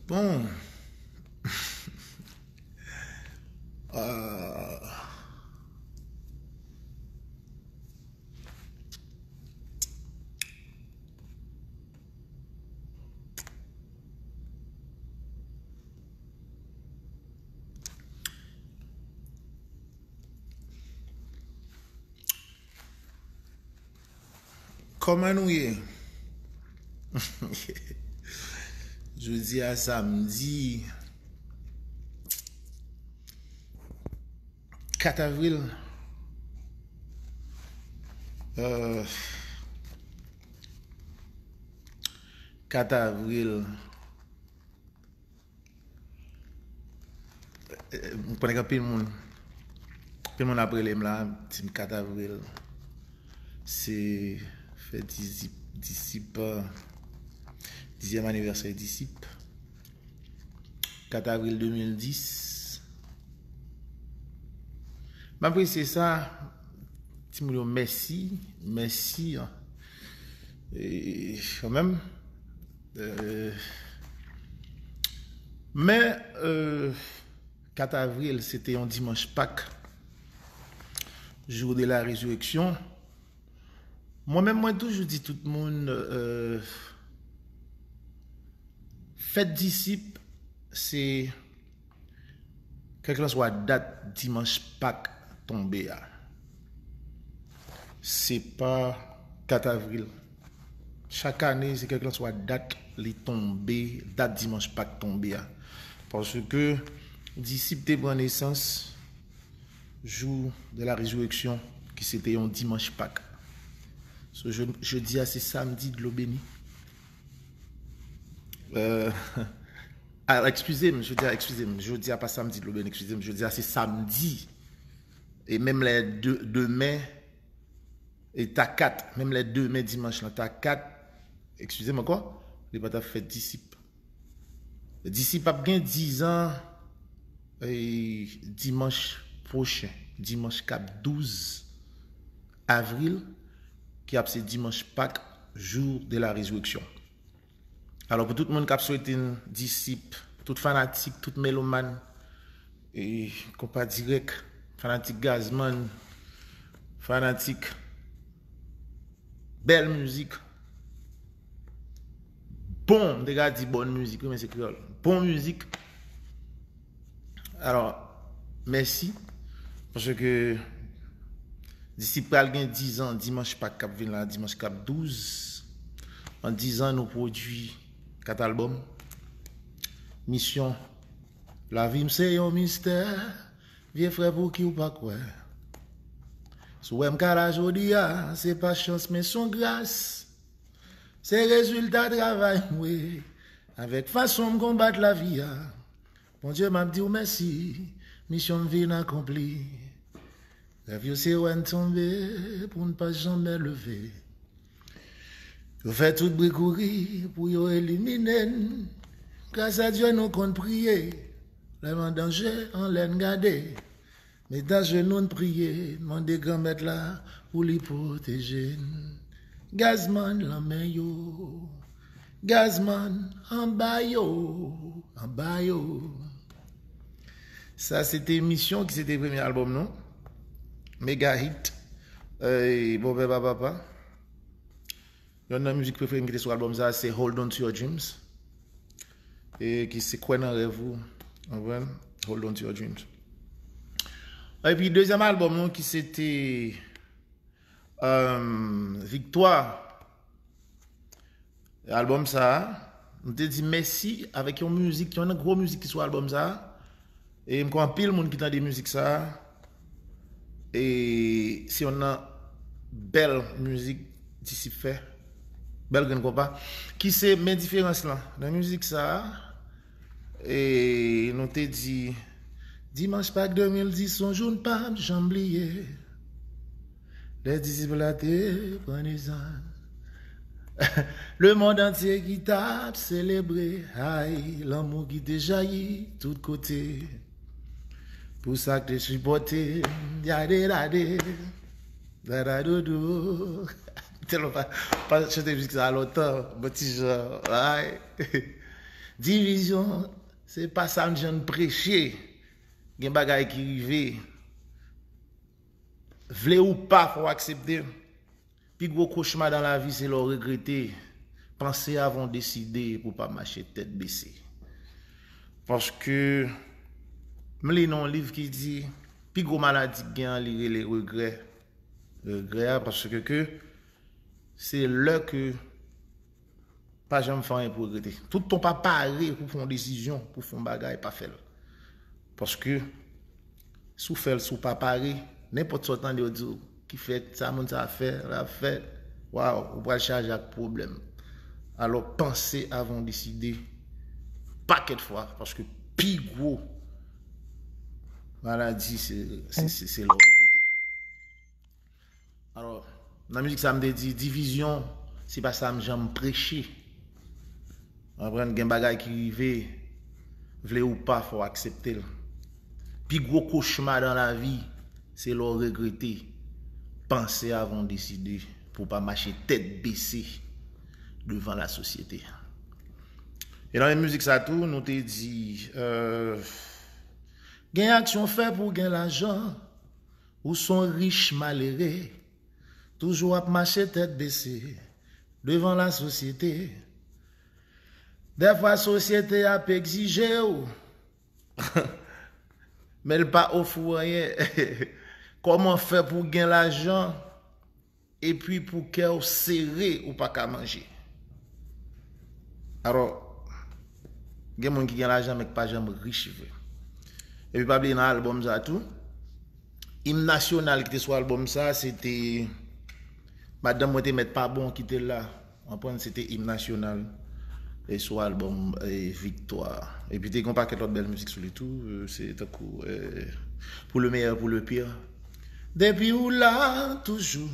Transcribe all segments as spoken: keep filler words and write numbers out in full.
Bon. Euh, Kòman nou ye? Jodi a samdi kat avril. Euh, kat avril. Eh, m konnen gen anpil moun. Anpil moun ap rele m la, di m kat avril. Se fè disip, disip, euh, dizyèm anivèsè disip. Kat avril de mil dis. M apresye sa. Timoun yo, mèsi. Mèsi, an. E, kanmenm. Euh, men, euh, kat avril, se te yon dimanch Pak, jour de la résurrection. Mwen menm, mwen toujou di tout moun, euh, fèt disip, se kèlkelanswa dat dimanch Pak tonbe a. Se pa kat avril. Chak ane, se kèlkelanswa dat li tonbe, dat dimanch Pak tonbe a. Paske disip te pran nesans jou de la rezireksyon, ki se te yon dimanch Pak. So, je- jodi a, se samdi dlo beni. Euh, ah, eskize m, jodi a, eskize m, jodi a pa samdi dlo beni, eskize m, jodi a se samdi. E menm lè de- demen, e ta kat, menm lè demen dimanch lan ta kat, eskize m ankò, li pa t ap fèt disip. Disip ap gen dizan, e, dimanch pwochen, dimanch k ap douz avril, ki ap se dimanch Pak, jour de la résurrection. Alò, pou tout moun k ap swete n disip, tout fanatik, tout meloman, e, Konpa Dirèk, fanatik Gazman, fanatik bèl mizik, bon, m te ka di bòn mizik, wi, men se kreyòl. Bon mizik. Alò, mèsi, paske disip pral gen dizan dimanch Pak k ap vin la, dimanch k ap douz. An dizan, nou pwodui kat albòm. Misyon, lavi m se yon mistè, vye frè, pou ki w pa kwè. Si w wè m ka la jodi a, se pa chans, men s on gras. Se rezilta travay m, wi, avèk fason m konbat lavi a. Bondye, m ap di w mèsi, misyon m vin akonpli. Rèv yo se wè n tonbe pou n pa janmè leve. Yo fè tout bri kouri pou yo elimine n. Gras a Dye, nou konn priye, lè n an danje, anlè n gade. Met ajenou n priye, n mande Granmèt la pou li pwoteje n. Gazman, lanmen yo. Gazman, anba yo, anba yo. Sa se te Misyon ki se te premye albòm nou. Mega hit. Ey, bòpè pa papa. Yonn nan mizik prefere m ki te sou albòm sa a se Hold On To Your Dreams. E ki se Kwè Nan Rèv Ou. Konprann? Hold On To Your Dreams. Epi dezyèm albòm nou ki se te, euh, Viktwa. Albòm sa a, m te di mèsi avèk yon mizik, yon gwo mizik ki sou albòm sa a. E m kwè anpil moun ki tande mizik sa a. E se yon nan bèl mizik Disip fè. Bèl grenn konpa. Ki se Men Diferans lan. Nan mizik sa a, e nou te di, Dimanch Pak de mil dis, se yon jou n p ap janm bliye. Lè disip la te pran nesans. Lemonn antye ki t ap selebre, ay, lanmou ki te jayi tout kote. Pou sa k te sipòte, yade, dade, dadadoudou. Tèlman pa, pa chante mizik sa a lontan, bon ti jan, ay. Divizyon, se pa sa m janm preche. Gen bagay ki rive. Vle ou pa, fò w aksepte. Pi gwo kochma dan lavi, se lè w regrete. Panse avan w deside pou w pa mache tèt bese. Paske, m li nan yon liv ki di, pi gwo maladi k gen an, li rele regrè. Regrè a, paske ke, se lè ke pa janm fè anyen pou regrete. Toutan w pa pare pou fè yon desizyon, pou fè yon bagay, pa fè l. Paske, si w fè l, si w pa pare, nenpòt sa w tande yo di w, ki fèt, sa moun sa fè, l ap fè, waw, ou pral chaje ak pwoblèm. Alò, panse avan w deside, pakèt fwa, paske pi gwo maladi, se, se, se, se lè w regrete. Alò, nan mizik sa, m te di, divizyon, se pa sa m janm preche. Konprann, gen bagay ki rive, vle ou pa, fò w aksepte l. Pi gwo kochma dan lavi, se lè w regrete. Panse avan w deside, pou w pa mache tèt bese devan lasosyete. E nan menm mizik sa tou, nou te di, euh, gen aksyon fè pou gen lajan, ou s on rich malere, toujou ap mache tèt bese devan lasosyete. Dèfwa sosyete ap egzije w, men l pa ofri w anyen. Kòman fè pou gen lajan, epi pou kè w sere, ou pa ka manje? Alò, gen moun ki gen lajan, men ki pa janm rich vre. Epi pa bliye nan albòm sa tou, im nasyonal ki te sou albòm sa, se te madanm mwen te mèt pa bon kite l la. Konprann, se te im nasyonal e sou albòm e, Viktwa. Epi te gen yon pakèt lòt bèl mizik sou li tou, e, se tankou e, Pour le meilleur, pour le pire. Depi ou la toujou,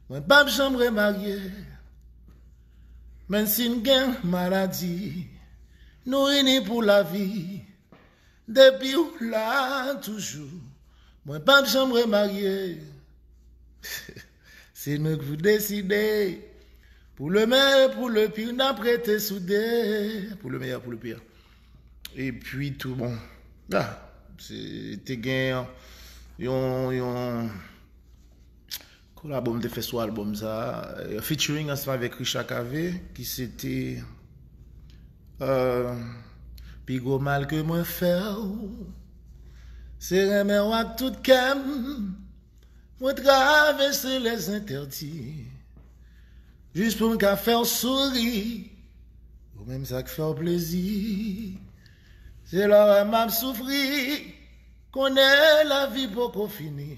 mwen p ap janm remarye. Menm si n gen maladi, nou ini pou lavi. Depi ou la toujou, mwen p ap janm remarye. Se nou k pou deside. Pour le meilleur, pour le pire, n ap rete soude. Pour le meilleur, pour le pire. Epi tou, bon, ah, se te gen yon, yon kolabo m te fè sou albòm sa, euh, featuring ansanm avèk Richard Cavé, ki se te, euh, pi gwo mal ke mwen fè w, se renmen w ak tout kè m. Mwen travèse lèzentèdi jis pou m ka fè w souri. Ou menm sa k fè w plezi. Se lè w wè m ap soufri, konnen lavi poko fini.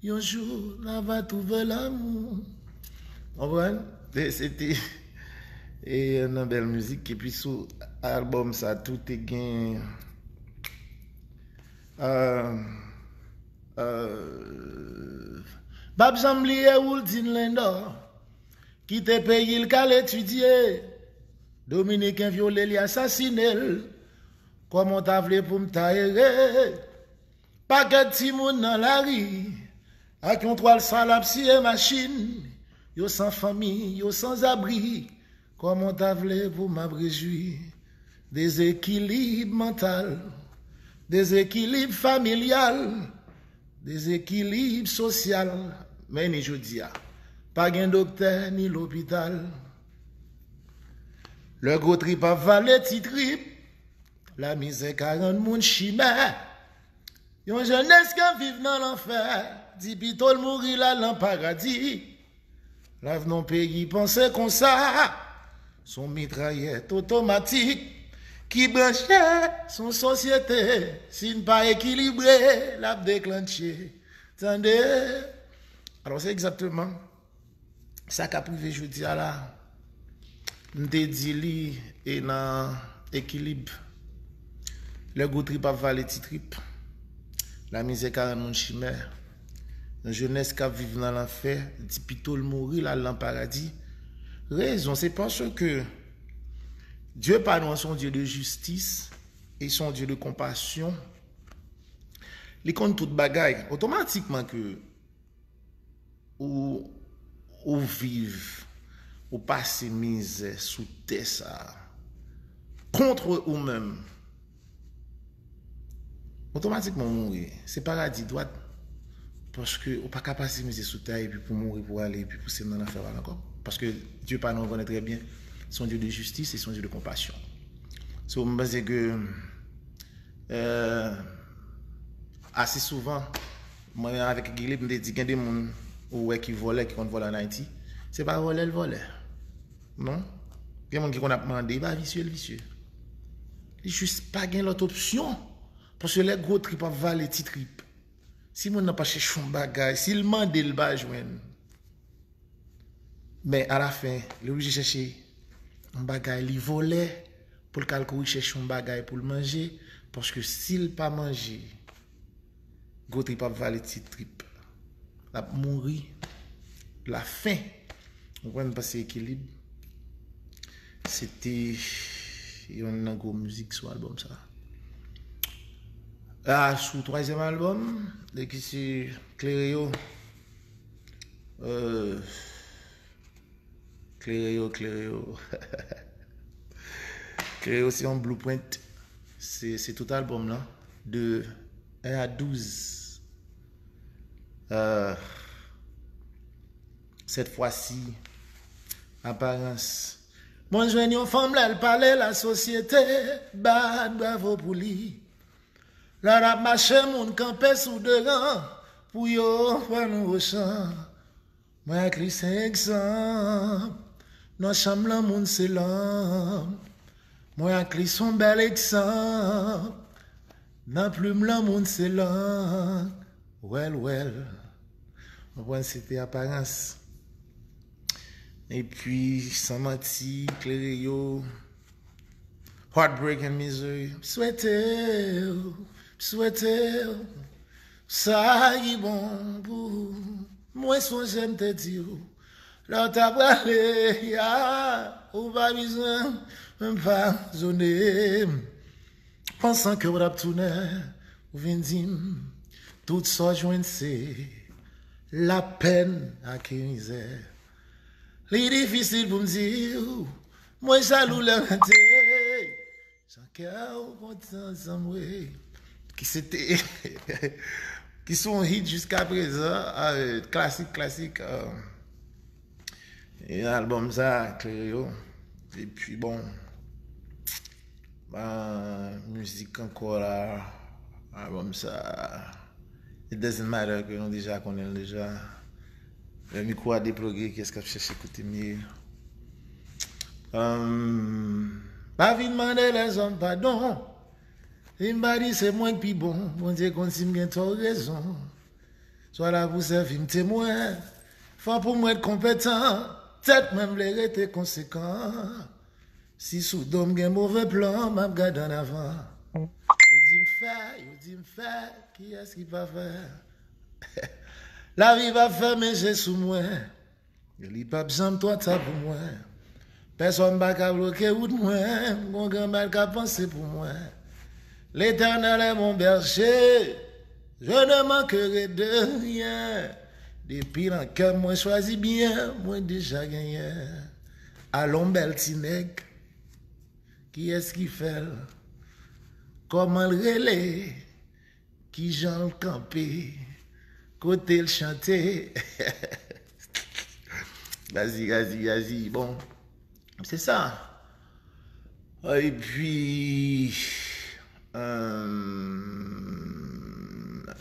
Yon jou, la va twouve lanmou. Konprann? E se te e nan bèl mizik. Epi sou albòm sa tou te gen euh, euh, m p ap janm bliye Wooldine Lindor, kite peyi l k al etidye. Dominiken vyole l, y asasine l. Kòman w ta vle pou m ta ere? Pakèt timoun nan lari, ak yon twal sal ap siye machin. Yo san fanmi, yo sanzabri. Kòman w ta vle pou m ap rejwi? Dezekilib mantal, dezekilib familyal, dezekilib sosyal. Men ni jodi a, pa gen doktè ni lopital. Lè gwo trip ap vale ti trip, lamizè ka rann moun chimè. Yon jenès k ap viv nan lanfè, di pito l mouri l al nan paradi. Lav nan peyi panse konsa, s on mitrayèt otomatik ki branche s on sosyete. Si n pa ekilibre, l ap deklanche. Tande? Alò, se egzakteman sa k ap rive jodi a la. M te di li e nan Ekilib. Lè gwo trip ap vale ti trip, lamizè ka rann moun chimè. Yon jenès k ap viv nan lanfè, di pito l mouri l al nan paradi. Rezon, se paske Dye pa nou an se yon Dye de jistis e se yon Dye de konpasyon. Li konn tout bagay. Otomatikman ke ou, ou viv, ou pase mizè sou tè sa a. kont ou menm, otomatikman ou mouri. Se paradi dwat. Paske ou pa ka pase mizè sou tè a epi pou mouri, pou ale, epi pou se nan lanfè a ankò. Paske Dye pa nou, nou konnen trè byen, se yon Dye de jistis e se yon Dye de konpasyon. So, m panse ke, euh, ase souvan, mwen menm avèk Ekilib, m te di gen de moun ou wè ki vòlè, ki konn vòlè ann Ayiti. Se pa vòlè l vòlè. Non. Gen moun ki konn ap mande, e pa visye l visye. Li jis pa gen lòt opsyon. Paske lè gwo trip ap vale ti trip, si moun nan pa chèche yon bagay, si l mande, l pa jwenn. Men alafen, li oblije chèche yon bagay, li vòlè pou l ka al kouri chèche yon bagay pou l manje, paske si l pa manje, gwo trip ap vale ti trip. L ap mouri lafen. Ou konprann, paske Ekilib, se te youn nan gwo mizik sou albòm sa. A, sou twazyèm albòm, e ki se Klere Yo. Euh, Klere Yo, Klere Yo. Klere Yo se yon blueprint. Se, se tout albòm lan. De un a douz. Euh, cette fois-ci, aparans. Mwen jwenn yon fanm lè l pale lasosyete, bat bravo pou li. Lè l ap mache, moun kanpe sou de ran pou yo wè nou ochan. Mwen ak li se egzanp. Nan chanm lan moun se lanm. Mwen ak li se yon bèl egzanp. Nan plim lan moun se lang. Wèl, wèl. Ou konprann, se te aparans. Epi, san manti, Klere Yo. Heartbreak and Misery. M swete w, m swete w, sa ki bon pou ou. Mwen sonje m te di w, lè w ta prale, ya, ou pa bizwen m padone m. Pansan ke w t ap tounen, ou vin di m, tout sa w jwenn se lapèn ak mizè. Li difisil pou m di w, mwen jalou lè mwen te jan kè w kontan zanmi. Ki se te, ki se yon hit jiska prezan, ah, klasik, klasik, ah, e albòm sa, Klere Yo. Epi bon, ah, mizik ankò la, albòm sa, It Doesn't Matter, ke nou deja konnen l deja. Lè mikwo a deploge, kiyès k ap chèche kote m ye? Ahn, pa vin mande lèzòm padon. Si m pa di se mwen k pi bon, Bondye konn si m gen tò ou rezon. Swa la pou sèvi m temwen. Fò pou mwen t konpetan. Tèt mwen vle rete konsekan. Si sou do m gen move plan, m ap gade ann avan. Yo di m fè, yo di m fè, kiyès ki pa fè? Lavi p ap fèmen je sou mwen. E li p ap janm twò ta pou mwen. Pèsòn pa ka bloke wout mwen. M gon granmèt k ap panse pou mwen. L'Éternel est mon berger, je ne manquerai de rien. Depi nan kè m mwen chwazi byen, mwen deja genyen. Alon bèl ti nèg, kiyès ki fè l? Kòman l rele? Kijan l kanpe? Kote l chante? Gazi, gazi, gazi. Bon, se sa. Epi, euh,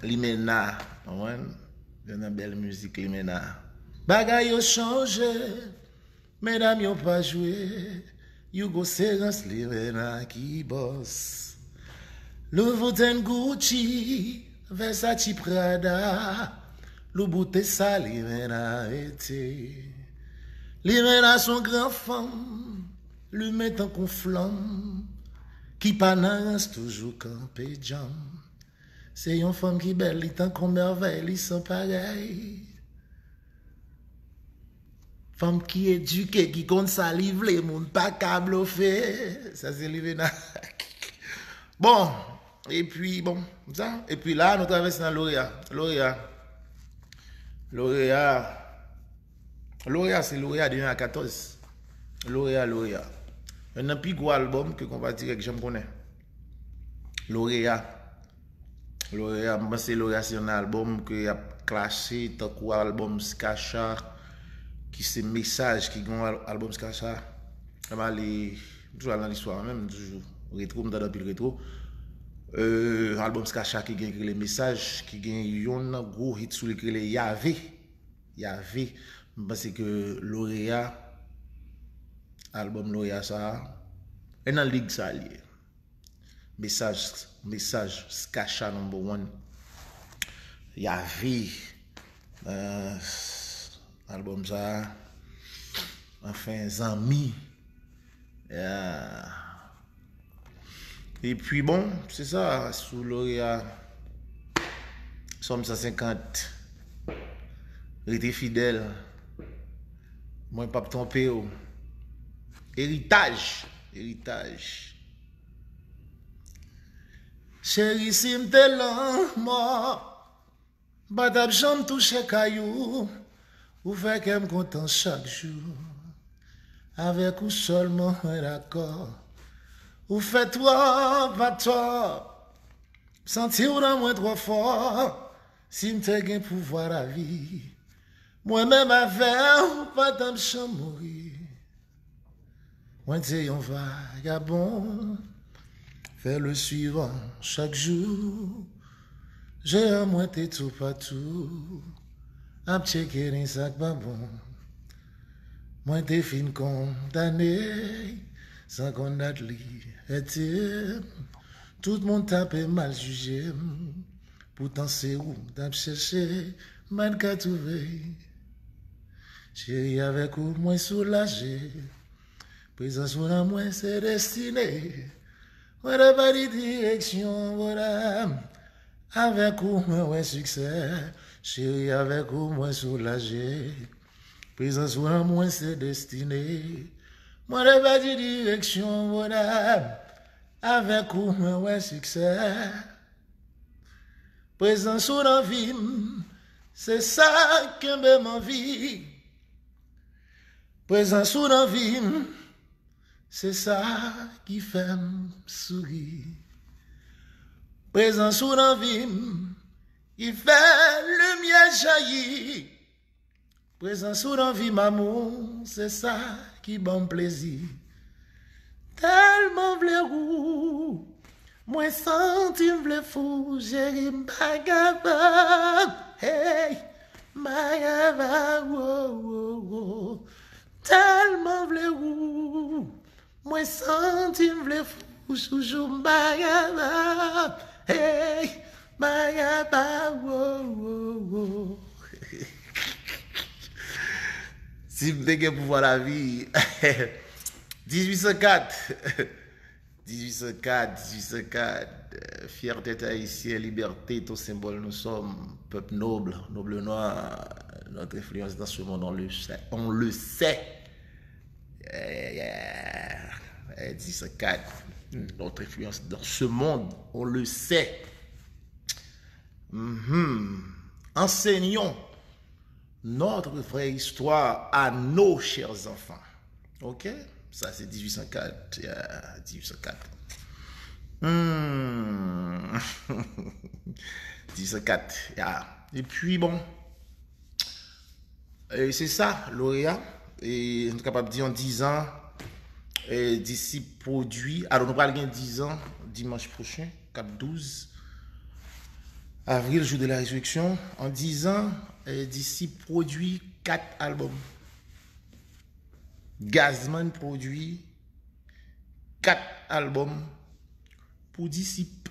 Limena, w konprann? Youn nan bèl mizik Limena. Bagay yo chanje, medam yo pa jwe. Hugo Serence, Limena ki bòs. Louis Vuitton, Gucci, Versace, Prada. Louboutin sa Limena rete. Limena se yon gran fanm, limen tankou flanm, ki pa nan rans, toujou kanpe djanm. Se yon fanm ki bèl, li tankou mèvèy, li san parèy. Fanm ki edike, ki konn sa li vle, moun pa ka blofe. Sa se Limena. Bon, epi, bon, sa. Epi la, nou travèse nan Loreya. Loreya. Loreya. Loreya, se Loreya de un a katòz. Loreya, Loreya. Youn nan pi gwo albòm ke Konpa Dirèk janm konnen. Loreya. Loreya, m panse Loreya se youn nan albòm ke y ap klase tankou albòm Skacha, ki se Mesaj, ki gen yon al-, albòm Skacha. M ale, m toujou al nan listwa menm, m toujou retwo, m tande anpil retwo. Euh, albòm Skacha ki gen ki rele Mesaj, ki gen youn nan gwo hit sou li ki rele Yave. Yave. M panse ke Loreya, albòm Loreya sa a, e nan lig sa a li ye. Mesaj, Mesaj, Skacha number one. Yave, euh, albòm sa a, anfen, Zanmi. Yeah. Epi bon, se sa, sou Loreya, Sòm san senkant, Rete Fidèl, Mwen p ap twonpe w, Eritaj, Eritaj. Cheri, si m te lanmò, m pa t ap janm touche kay ou. Ou fè kè m kontan chak jou. Avèk ou sèlman mwen dakò. Ou fè twòp atò. M santi w nan mwen twò fò. Si m te gen pouvwa lavi, mwen menm avè w pa t ap janm mouri. Mwen te yon vagabon, fè le suivan chak jou. Je an mwen te toupatou, ap tcheke ni sa k pa bon. Mwen te fin kondane, san konn dat li fète m. Tout moun t ap mal jije m. Poutan se ou m t ap chèche, m pa t ka twouve. Cheri, avèk ou mwen soulaje. Prezans ou nan mwen se destine. Mwen te pèdi direksyon, bonè. Avèk ou mwen wè siksè. Cheri, avèk ou mwen soulaje. Prezans ou nan mwen se destine. Mwen te pèdi direksyon, bonè. Avèk ou mwen wè siksè. Prezans ou nan vi m, se sa k kenbe m an vi. Prezans ou nan vi m, se sa ki fè m souri. Prezans ou nan vi m, ki fè limyè jayi. Prezans ou nan vi m, amou, se sa ki ban m plezi. Tèlman vle ou, mwen santi m vle fou, cheri, m pa kapab. Hey, m pa kapab, wo, wo, wo. Tèlman vle ou, mwen santi m vle fou, chouchou, m pa kapab. Hey, m pa kapab, wo, wo, wo. Si m te gen pouvwa lavi. Dizuit san kat. Dizuit san kat, dizuit san kat. Euh, fierté haïtienne, liberté, ton symbole nous sommes. Peuple noble, noble noir. Notre influence dans ce monde, on le sait. On le sait. Yeah, yeah. Eh, dizuit san kat. Notre influence dans ce monde, on le sait. Mhm. Enseignons notre vraie histoire à nos chers enfants. Ok? Sa se dizuit san kat. Yeah, dizuit san kat. Hmm. Dizuit san kat. Yeah. Epi bon. E se sa, Loreya. E nou kapab di an dizan, e, Disip pwodui. Alò, nou pral gen dizan dimanch pwochen, kat douz avril, jou de la rezireksyon. An dizan, e, Disip pwodui kat albòm. Gazman pwodui kat albòm pou Disip.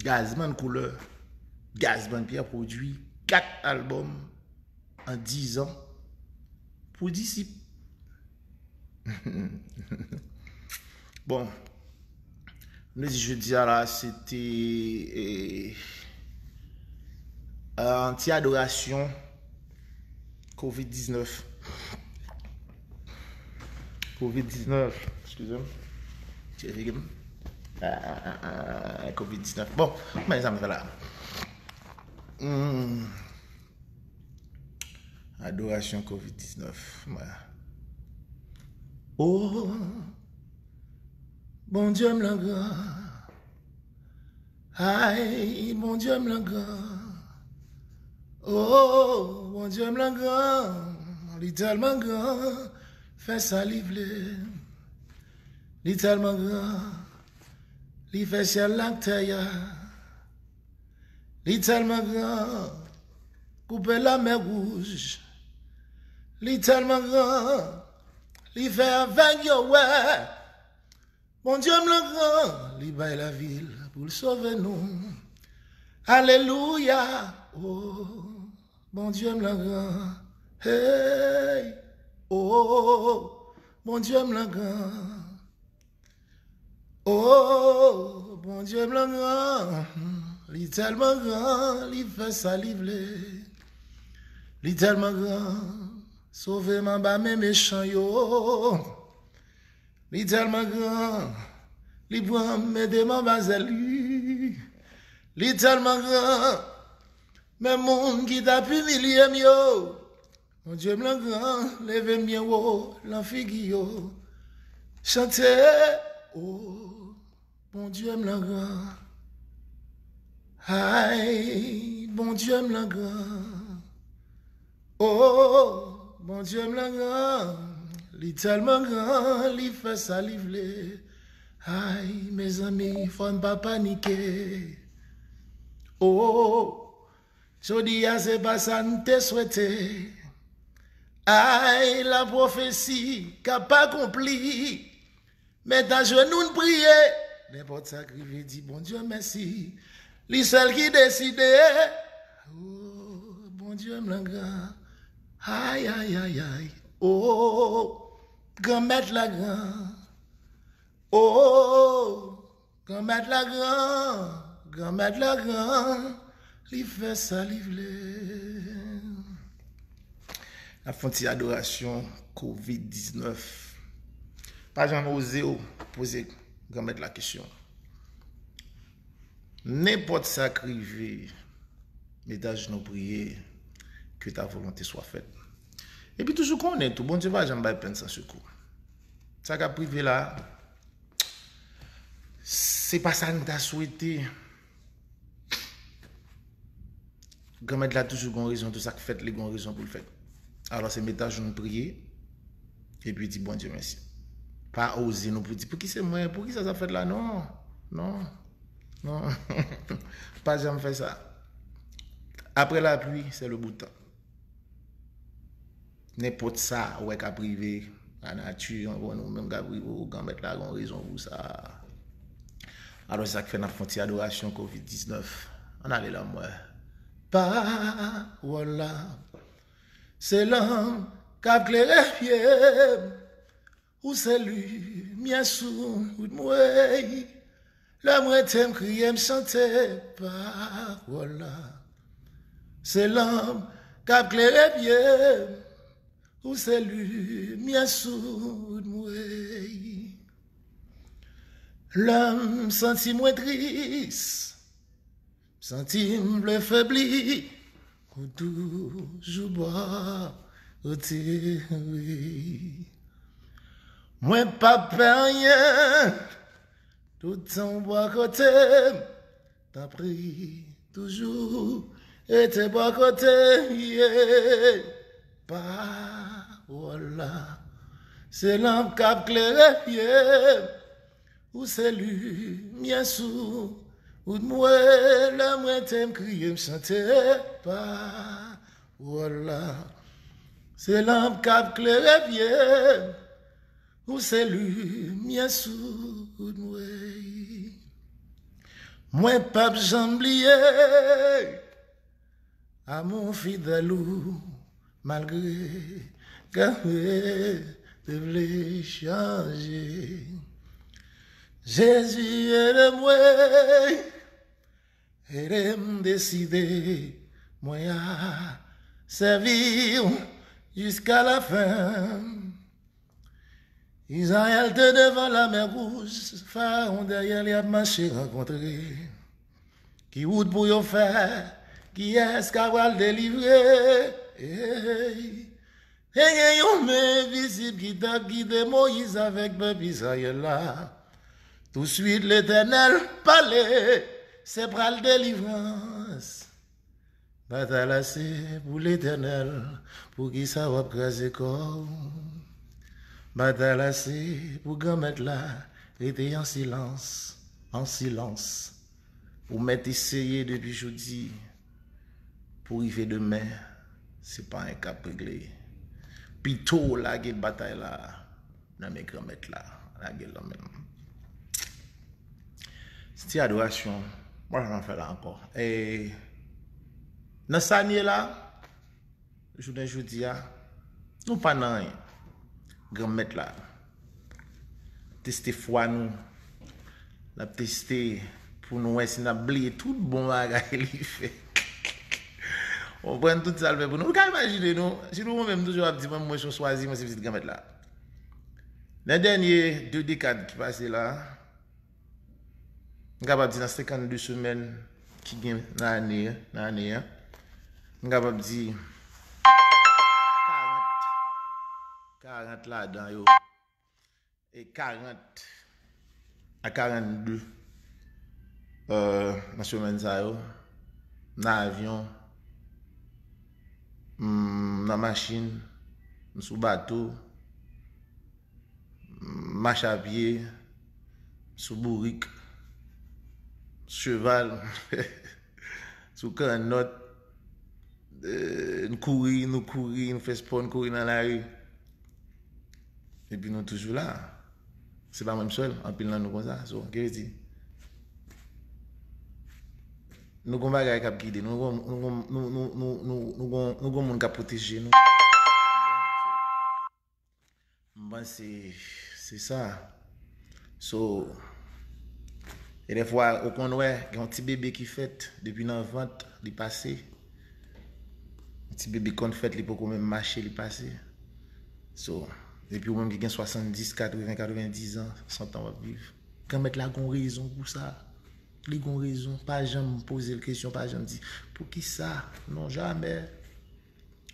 Gazman koulè, Gazman Pierre pwodui kat albòm an dizan pou Disip. Bon, nou di jodi a la, se te, eh, an ti adorasyon kovid diznèf. Kovid diznèf, eskize m. Ti refrege m. Ah, ah, ah, ah, kovid diznèf. Bon, men sa m fè la. Hmm. Adorasyon kovid diznèf. Mwen. Oh, Bondye m lan gran. Ay, Bondye m lan gran. Oh, Bondye m lan gran. Li tèlman gran, fè sa li vle. Li tèlman gran, li fè syèl la ak tè a. Li tèlman gran, koupe lanmè wouj. Li tèlman gran, li fè avèg yo wè. Bondye m lan gran, li bay lavi l pou l sove nou. Alelouya, oh, Bondye m lan gran. Hey, oh, Bondye m lan gran. Oh, Bondye m lan gran, li tèlman gran, li fè sa li vle. Li tèlman gran, sove m anba men mechan yo. Li tèlman gran, li pran m mete m anba zèl li. Li tèlman gran, men moun ki t ap imilye m yo. Bondye m lan gran, leve m byen wo lan figi yo. Chante, oh, Bondye m lan gran. Ay, Bondye m lan gran. Oh, Bondye m lan gran. Li tèlman gran, li fè sa li vle. Ay, mezanmi, fò n pa panike. Oh, jodi a se pa sa n te swete. Ay, la pwofesi k ap akonpli. Men ta jenou n priye. Nenpòt sa k rive, di Bondye mèsi. Li sèl ki deside. Oh, Bondye m lan gran. Ay, ay, ay, ay. Oh, Granmèt la gran. Oh, Granmèt la gran, Granmèt la gran, li fè sa li vle. N ap fè yon ti adorasyon kovid diznèf. Pa janm oze w poze Granmèt la kesyon. Nenpòt sa k rive, met ajenou priye, que ta volonté soit faite. Epi toujou konnen tou, Bondye pa janm bay pèn san sekou. Sa k ap rive la, se pa sa n ta swete. Granmèt la toujou gon rezon, tou sa k fèt, li gon rezon pou l fèt. Alò, se met ajenou priye, epi di Bondye mèsi. Pa oze non pou di, "Pouki se mwen? Pouki sa, sa fèt la?" Non, non, non. Pa janm fè sa. Après la pluie, c'est le beau temps. Nenpòt sa ou wè k ap rive, lanati, anvan nou menm k ap rive, ou Granmèt la gon rezon pou sa. Alò, se sa k fè n ap fè yon ti adorasyon kovid diznèf. Ann ale la, mwen. Pawòl la, se lanp k ap klere pye m. Ou se limyè sou wout mwen. Lè mwen te m kriye, m chante pawòl la. Se lanp k ap klere pye m. Ou se limyè sou wout mwen. Lè m santi mwen tris, santi m vle febli, ou toujou bò kote m. Mwen p ap pè anyen, toutan w bò kote m. Tanpri, toujou rete bò kote m ye. Pawòl la, se lanp k ap klere pye m. Ou se limyè sou wout mwen, lè mwen te m kriye, m chante pawòl la. Se lanp k ap klere pye m. Ou se limyè sou wout mwen. Mwen p ap janm bliye amou fidèl ou, malgre gade te vle chanje. Jezi, ede mwen, ede m deside mwen a sèvi w jiska lafen. Izrayèl te devan Lamè Wouj, Farawon dèyè li ap mache rankontre. Ki wout pou yo fè? Kiyès k ap pral delivre? Ey, E gen yon men envizib ki t ap gide Moyiz avèk pèp Izrayèl la. Touswit Letènèl pale, se pral delivrans. Batay la se pou Letènèl, poukisa w ap kraze kò w? Batay la se pou Granmèt la rete an silans, an silans. Ou mèt eseye depi jodi pou rive demen, se pa anyen k ap regle. Pito w lage batay la nan men Granmèt la, lage l nan men l. Se ti adorasyon, mwen pa fè la ankò. E nan sa n ye la, jounen jodi a, nou pa nan anyen. Granmèt la teste fwa nou. L ap teste pou nou wè si n ap bliye tout bon bagay li fè. Konprann tout sa l fè pou nou. Nou ka imajine nou, sitou mwen menm toujou ap di mwen, mwen se yon swazi, mwen se pitit Granmèt la. Nan dènye de dekad ki pase la, m kapab di nan senkannde semèn ki gen nan ane, nan ane an, m kapab di karant, karant ladan yo, e karant a karannde, euh, nan semèn sa yo, nan avyon, m, nan machin, m sou bato, m mache a pye, m sou bourik, sou cheval, sou kannòt, euh, n kouri, nou kouri, nou fè spò, n kouri nan lari. Epi nou toujou la. Se pa mwen m sèl, anpil nan nou konsa. So, ki vle di, nou gon bagay k ap gide nou, nou gon, nou gon, nou, nou, nou, nou, nou gon, nou gon moun k ap pwoteje nou. M panse se sa. So, e dèfwa ou konn wè, gen yon ti bebe ki fèt depi nan vant, li pase. Yon ti bebe konn fèt, li poko menm mache, li pase. So, epi ou menm ki gen swasanndis, katreven, katrevendis an, san tan w ap viv. Granmèt la gon rezon pou sa. Li gon rezon. Pa janm poze l kesyon, pa janm di, "Poukisa?" Non, jamè.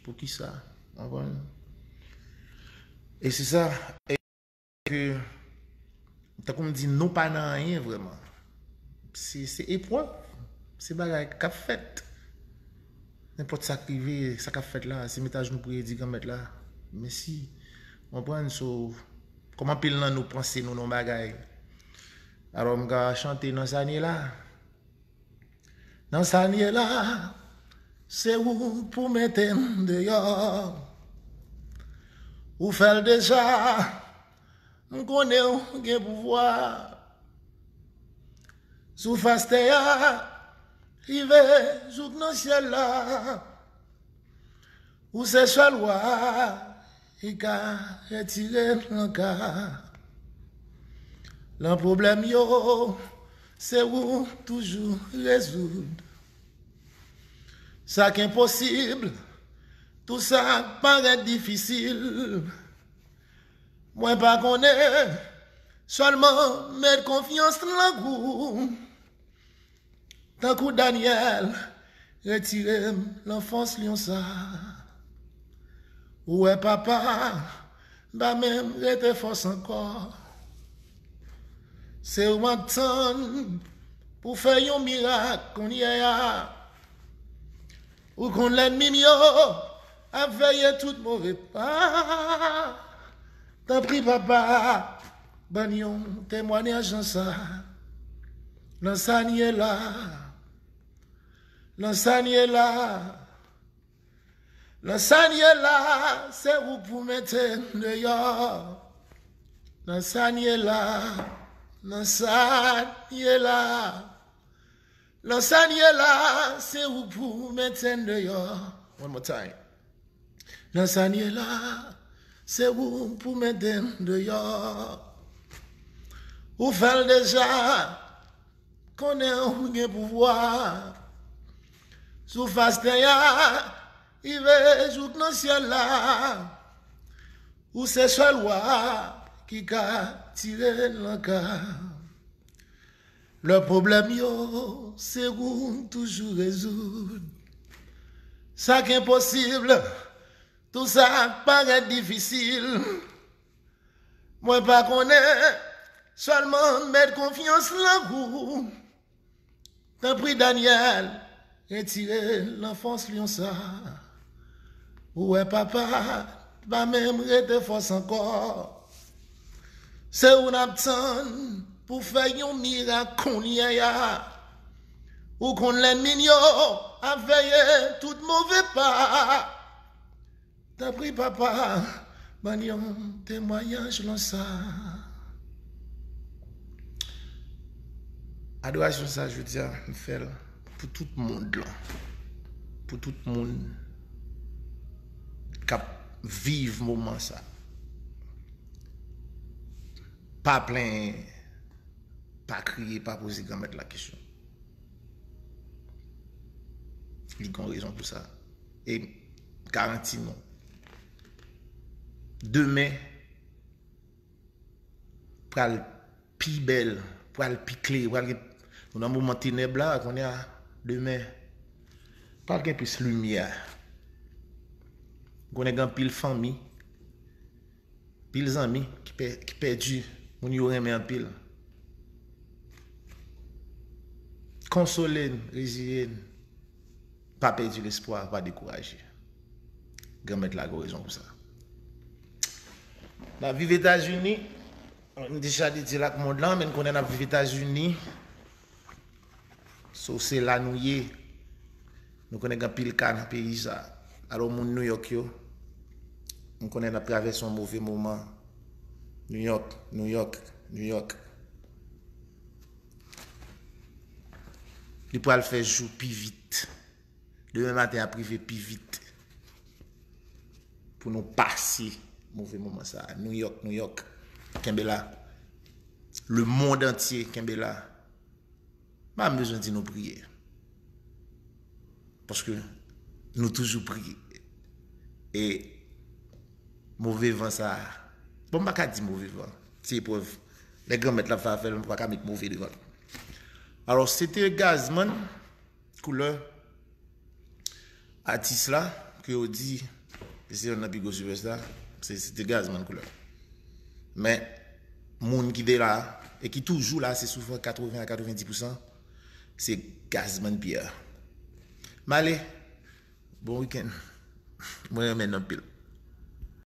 Poukisa? W konprann? E se sa, e ke, tankou m di, nou pa nan anyen vrèman. Se, se eprèv, se bagay k ap fèt. Nenpòt sa k rive, sa k ap fèt la, se met ajenou priye, di Granmèt la mèsi. W konprann? So, kòm anpil nan nou panse nou nan yon bagay, alò m ka chante nan sa n ye la. Nan sa n ye la, se ou pou mete m deyò. Ou fè l deja, m konnen w gen pouvwa. Sou fas tè a, rive jouk nan syèl la. Ou se sèl wa ki ka retire n nan ka. Nan pwoblèm yo, se ou toujou rezoud. Sa k enposib, tou sa k parèt difisil. Mwen pa konnen, sèlman met konfyans nan ou. Tankou Danyèl, retire m nan fons lyon sa. Ou wè papa, m pa menm rete fòs ankò. Se ou m ap tann pou fè yon mirak kounye a. Ou konn lènmi m yo ap veye tout move pa. Tanpri papa, ban n yon temwanyaj nan sa. Nan sa n ye la. Nan sa n ye la. Nan sa n ye la, se ou pou mete n deyò. Nan sa n ye la. Nan sa n ye la. Nan sa n ye la, se ou pou mete n deyò. One more time. Nan sa n ye la, se ou pou mete n deyò. Ou fè l deja, konnen ou gen pouvwa. Sou fas tè a, rive jouk nan syèl la. Ou se sèl wa ki ka tire n nan ka. Lè pwoblèm yo, se ou toujou rezoud. Sa k enposib, Tou sa parèt difisil. Mwen pa konnen, sèlman met konfyans lan ou. Tanpri Daniel, retire lanfans lyon sa. Ou wè papa pa menm rete fòs ankò. Se ou n ap tann pou fè yon mirak kounye a. Ou konn lènmi n yo ap veye tout move pa. Tanpri papa, ban yon temwayaj lan sa. Adorasyon sa jodi a, m fè l pou tout mond lan. Pou tout moun k ap viv moman sa. Pa plenyen, pa kriye, pa poze Granmèt la kesyon. Li gen rezon pou sa. E m garanti nou, demen pral pi bèl, pral pi klè, pral gen, nou nan moman tenèb la, kounye a, demen pral gen plis limyè. Konnen gen anpil fanmi, pil zanmi ki pè, ki pèdi moun yo renmen anpil. Konsole n, reziye n. Pa pèdi lespwa, pa dekouraje. Granmèt la gen rezon pou sa. N ap viv Etazini, m deja di l ak mond lan, men n konnen n ap viv Etazini. So, se la nou ye. Nou konnen gen anpil ka nan peyi sa. Alò, moun New York yo, m konnen n ap travèse yon move moman. New York, New York, New York. Li pral fè jou pi vit. Demen maten ap rive pi vit. Pou nou pase move moman sa. New York, New York. Kenbe la. Le monde entier, kenbe la. M pa bezwen di nou priye. Paske nou toujou priye. E move van sa. Bon, m pa ka di move van. Se eprèv. Lè Granmèt la fè afè l, m pa ka met move devan l. Alò, se te Gazman, koulè, atis la, ke yo di, se youn nan pi gwo sipèsta, se, se te Gazman, koulè. Men, moun ki te la, e ki toujou la, se souvan katreven a katrevendi pousan, se Gazman Pierre. M ale, bon wikenn. Mwen renmen n anpil.